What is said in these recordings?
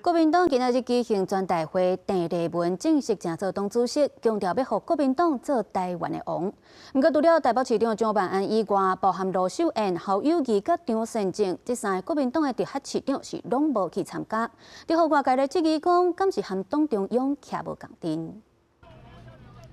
國民黨今仔日舉行全代會，鄭麗文正式成做黨主席，強調欲予國民黨做台灣的王。毋過除了台北市長蔣萬安以外，包含盧秀燕、侯友宜佮張善政這三个國民黨的直轄市長是攏無去參加。予外界咧質疑講，敢是和黨中央徛無仝陣？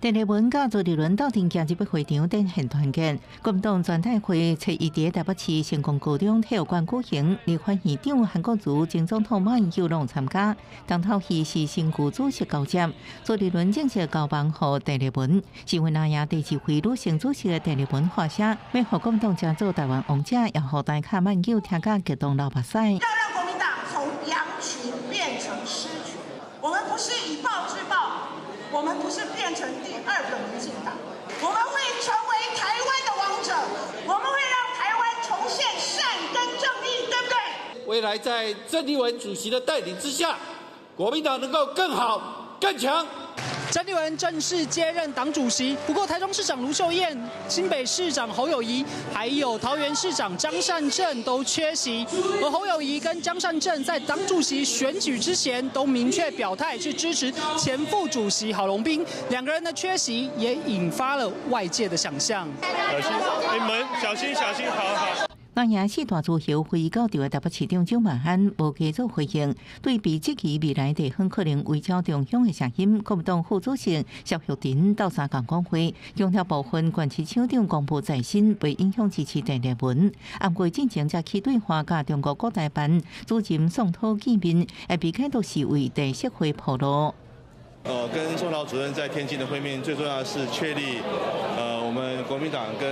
鄭麗文佮朱立倫鬥陣行入會場展現團結。國民黨全代會初一佇台北市成功高中體育館舉行，立法院長韓國瑜、前總統馬英九攏參加。重頭戲是新舊主席交接，朱立倫正式交棒予鄭麗文，身為南亞第二位女性主席的鄭麗文發聲，欲予國民黨成做台灣王者，也予台客馬英九聽甲激動流目屎。要讓國民黨從羊群變成獅群，我們不是以暴制暴。我們不是變成第二個民進黨，我們會成為台灣的王者，我們會讓台灣重現善跟正義，對不對？未來在鄭麗文主席的帶領之下，國民黨能夠更好、更強。鄭麗文正式接任黨主席，不過台中市長盧秀燕、新北市長侯友宜，還有桃園市長張善政都缺席。而侯友宜跟張善政在黨主席選舉之前都明確表態是支持前副主席郝龍斌，兩個人的缺席也引發了外界的想象。小心，哎門，小心小心，好好。藍營四大諸侯會到場的台北市長蔣萬安無加做回應，對被質疑未來地方可能圍剿中央的聲音，國民黨副主席蕭玉珍鬥相共講話，強調部分縣市首長公布在身，袂影響支持鄭麗文。毋過進前才去對話佮中國國台辦主任宋濤見面，會被解讀是為地釋會鋪路。跟宋濤主任在天津的會面，最重要的是確立，我們國民黨跟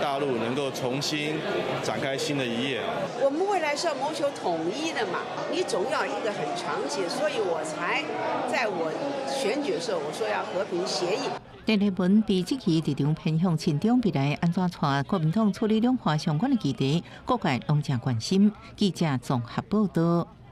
大陸能夠重新展開新的一頁。我們未來是要謀求統一的嘛，你總要一個很長期，所以我才在我選舉的時候，我說要和平協議。鄭麗文被質疑立場偏向親中，未來按怎帶國民黨處理兩岸相關的議題，各界攏誠關心。記者綜合報道。